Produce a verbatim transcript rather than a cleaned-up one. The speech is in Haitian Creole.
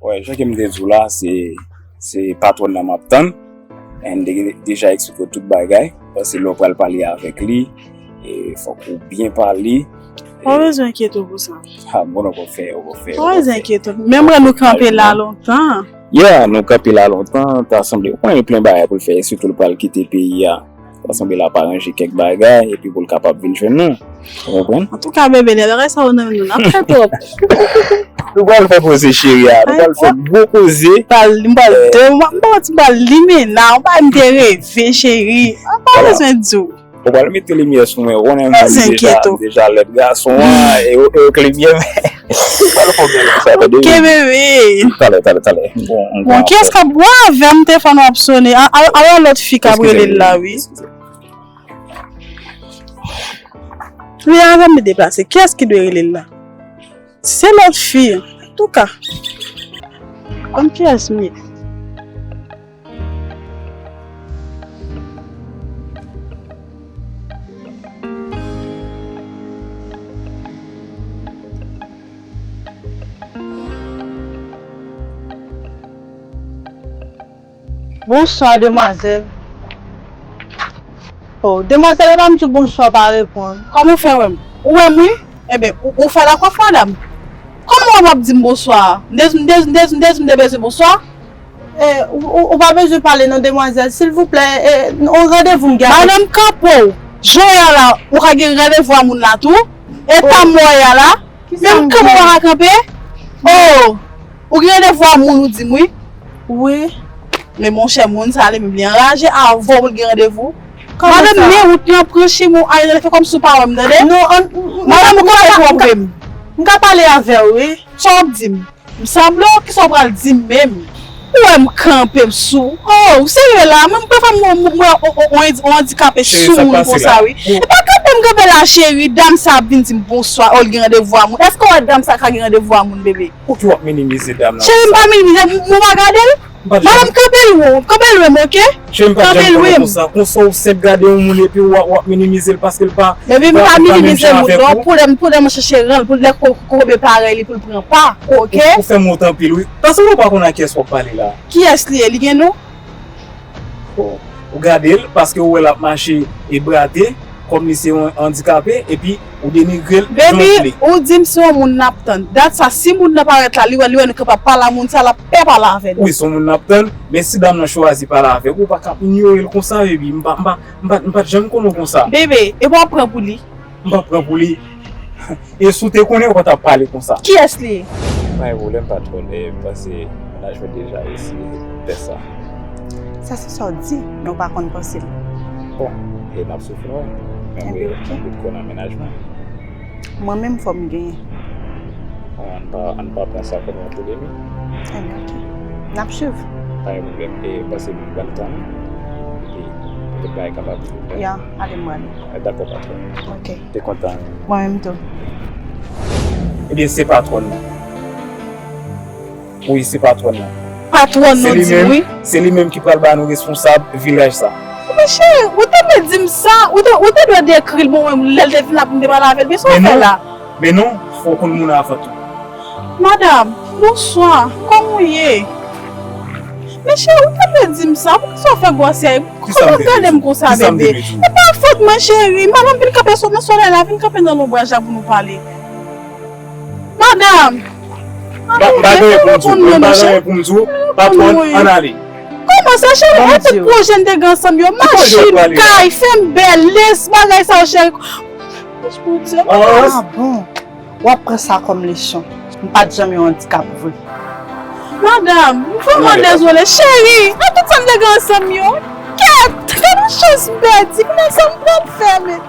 Wè, jan ke m te di w la, se, se patwòn nan m ap tann. And de-, deja eksplike w tout bagay. Paske lè w pral pale avèk li, e, fòk ou byen pale. Pa bezwen enkyete w pou sa. Ha, bon, w ap fè, w ap fè, w ap fè. Pa bezwen enkyete w. Menm lè nou kanpe la lontan. Yeah, nou kanpe la lontan, ta sanble, ou konnen plen bagay pou l fè, sitou l pral kite peyi a. Sa sanble l ap aranje kèk bagay, epi pou l kapab vin jwenn nou. Ou konprann? Antouka, bebe, lè bagay sa yo nan men nou, n ap fè twòp. Nou pral fè koze, cheri a. Nou pral fè gwo koze. M pral, m pral, m pral, m pral limena, m pral, m te reve, cheri. M pa bezwen di w. Ou pral mete limyè sou mwen, ou konnen m deja, deja lèd gason an, e ou, e ou k limyè, men. Ou pral fè bèl pou sa, tande. Ok, bebe. Talè, talè, talè. Bon, kiyès k ap, w avè m, telefòn w ap sone. A, a, a, yon lòt fi k ap rele l la, wi. Li avè m, li deplase. Kiyès ki dwe rele l la? Se lòt fi. Antouka. Konn kiyès m ye. Bonswa, demwazèl. Oh, demwazèl, e pa m di w bonswa, w pa reponn. Kòman w fè wè m? Ou wè m, wi? Enben, ou, ou fè lakòf, madanm? Kòman w ap di m bonswa? M dezi-, m dezi-, m dezi-, m dezi-, m te bezwen bonswa? Eh, ou, ou, ou pa bezwen pale non, demwazèl, silvouplè, eh, yon randevou m gen avèk. Madanm, kanpe w. Jan w ye a la, ou ka gen randevou a moun la tou. Eta m wè w ye a la. Menm kanpe w pa ka kanpe. Oh! Ou gen randevou a moun ou di m, wi. Wi. Men monchè, moun sa li menm li anraje avan w pou l gen randevou. Kòman sa? Madanm, men wout lan, pran chimen w, ale, fè kòmsi w pa wè m, tande? Non, an, madanm, ou konnen pou w pre m. M ka pale avè w, wi. Sa w ap di m? M sanble w, kisa w pral di m menm? Ou wè m kanpe m sou. Oh, ou serye la? Mwen, m pa fè m, m, m, mwen, on, on, on, on andikape sou moun konsa, wi. E pa kanpe m kanpe la, cheri. Dam sa ap vin di m bonswa, oh, l gen randevou a moun. Èske w wè dam sa ka gen randevou a moun, bebe? Ou ki w ap minimize dam nan konsa? Cheri, m pa minimize, m, m pa gade l. Madanm, kanpe lwen, kanpe lwen m, oke? Cheri, m pa t janm konnen konsa. Konsa w senp gade yon moun epi w ap, w ap minimize l paske l pa, baby, m pa minimize moun non. Pou lè m, pou lè m chèche ran l, pou lè ko-, kobe parèy li pou l pran pa, oke? Ou, ou fè m wont anpil, wi. Paske ou pa konn a kiyès w ap pale la. Kiyès li ye? Li gen non? Ou, ou gade l paske ou wè l ap mache e brate. Kòm li se yon andikape, epi ou denigre l jan w vle. Baby, ou di m se yon moun n ap tann. Dat sa, si moun nan parèt la, li wè, li wè nou kapab pale a moun sa, l ap pè pale avè nou. Wi, se yon moun n ap tann, men si dam nan chwazi pale avèk ou, ou pa ka ap inyore l konsa, baby. M pa, m pa, m pa, m pa t janm konnen w konsa. Bebe, e pa w pran pou li? M pa pran pou li. E si w te konnen, ou pa t ap pale konsa. Kiyès li ye? Pa gen pwoblèm, patwòn, e m panse mennaj mwen deja resi fè sa. Sa se sa w di, men w pa konn panse l. Bon, e n ap soufri, wi. Men mwen, mwen kò nan mennaj mwen. Mwen menm, fò m genyen. Bon, ann pa, ann pa pran sa kòm yon polemi. Enben, oke. N ap swiv. Pa gen pwoblèm, e m panse m pral tann. Epi, tout bagay kapab fèt. Ya, ale m prale. Dakò, patwòn. Oke. Te kontan. Mwen menm tou. Ebyen, se patwòn nan. Wi, se patwòn nan. Patwòn nan di m, wi. Se li menm ki pral ba nou responsab vilaj sa. Men cheri, ou te dwe di m sa, ou te, ou te dwe dekri l pou mwen lè l te vin la pou m te pale avè l, men sa w fè la? Men non, men non, fò w konn moun avan tou. Madanm, bonswa, kòman w ye? Men cheri, ou te dwe di m sa, poukisa w fè gwosè? Kòman w gade m konsa, bebe? E pa fòt mwen, cheri. M ap vin kanpe sou nan solèy la, vin kanpe nan lonbraj la pou nou pale. Madanm! M pa gen anyen pou m di w. M pa gen anyen pou m di w. Patwòn, ann ale. Kòman sa, cheri? E tout pwojè n te gen ansanm yo, machin, kay, fè m bèl, lès, bagay sa yo, cheri. Ah bon? W ap pran sa kòm leson. M pa t janm yon andikap vre. Madanm, m vrèman dezole, cheri. E tout sa n te gen ansanm yo. Kèt! Gade yon chans m pèdi. Kounye a sa m pral fè, men.